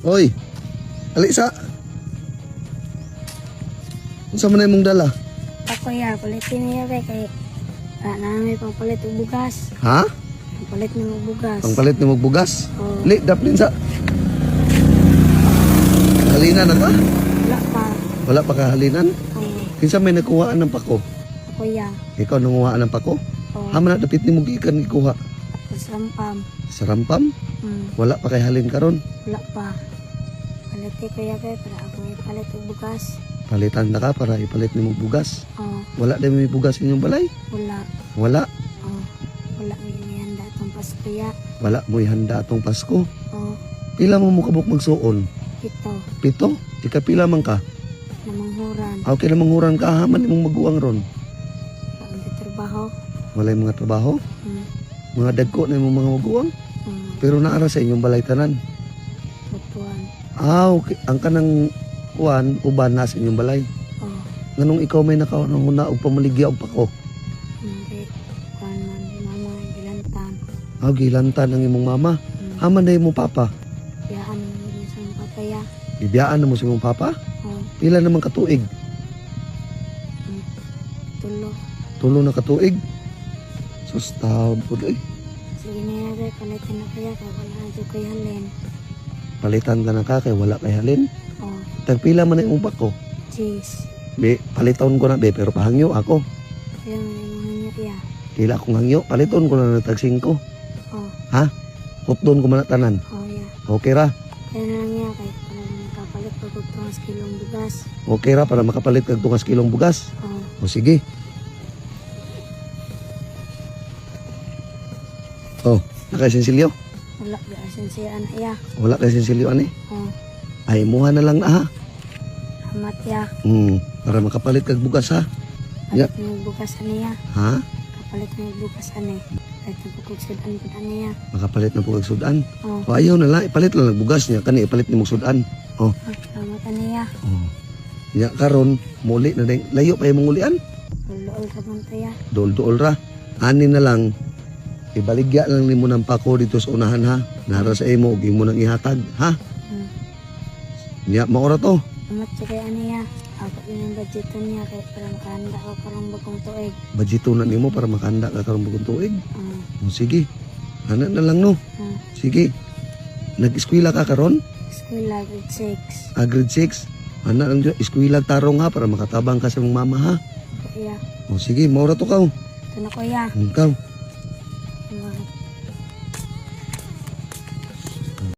Oy. Ali sa. Unsa man na imong dala? Ako ya, palitin niya be kay wala na may pangpalit og bugas. Ha? Pangpalit na og bugas. Pangpalit nimo og bugas. Oo. Li, daplin sa. Halinan na ka? Wala pa. Wala pa ka halinan? Oo. Kinsa may nakuhaan ng pako? Ako ya. Ikaw nanguhaan ng pako? Oo. Hama na dapit nimo gikan gikuha? Sarampam. Sa rampam? Wala pa kay halin karon. Wala pa. Paliti ko ya be para ako ipalit og bugas. Palitan na ka para ipalit nimo og bugas. Oo. Wala na may bugas inyong balay? Wala. Wala. Oo. Wala may handa atong Pasko ya. Wala mo'y handa atong Pasko. Oo. Pila mo mukabok magsuon? 7. 7? Ikapila man ka? Namanghuran. Ah, okay na manghuran ka, haman imong maguwang ron. Wala may trabaho. Walay mga trabaho? Mga dagko na imong mga maguwang? Pero naara sa inyong balay tanan. Butuan. Ah, okay. Ang kanang kuan, uban na sa inyong balay. Oo. Nganong ikaw may nakauna og pamaligya og pako? Hindi. Kuan man mama gilantan. Ah, gilantan ang imong mama. Haman na imong papa. Biyaan mo niya sa imong papa ya. Bibiyaan na mo sa imong papa? Oo. Pila naman katuig? 3. 3 na katuig? Sus, taon po eh. Sige na ya be, palitan na kaya kay wala na jud ko'y halin. Palitan ka na ka kay wala kay halin. Oo. Tagpila man na imong pako? Cheese. Be, paliton ko na be, pero pahangyo ako. Kaya man imong hangyo ya. Pila akong hangyo, paliton ko na ng tag 5. Oo. Ha? Hutdon ko man na tanan. Oo ya. Okay ra. Kaya na lang ya kay para makapalit pag og 2 kilong bugas. Okay ra para makapalit kag 2 kilong bugas. Oo. O sige. Oh, nakaisensilyo? Wala ba asan siya anak ya. Wala kay sensilyo ani. Oo. Ay muha na lang na ha. Amat ya. Para makapalit kag bugas ha. Ya. Palit mo bugas ani ya. Ha? Kapalit mo bugas ani. Kahit na pukog sudan pud ani ya. Makapalit na po kag sudan. Oo. O ayaw na lang, ipalit lang ang bugas niya kani ipalit nimo sudan. Oh. Amat ani ya. Oh. Ya karon muli na din. Layo pa imong ulian. Duol ra man to ya. Duol-duol ra. Ani na lang ibaligya lang nimo ng pako dito sa unahan ha. Nara sa imo ug imo nang ihatag ha. Nya maora to. Amat jud kay ani ya. Ako yun ang budgeton niya kay para makahanda ko karong bagong tuig. Budgeto na nimo para makahanda ka karong bagong tuig. Oo. O sige. Ana na lang no. Oo. Sige. Nag-eskwela ka karon? Eskwela grade 6. Ah, grade 6. Ana lang dyan, eskwela tarong ha para makatabang ka sa imong mama ha. Kuya. O sige, maura to kaw. Ito na kuya. Ikaw.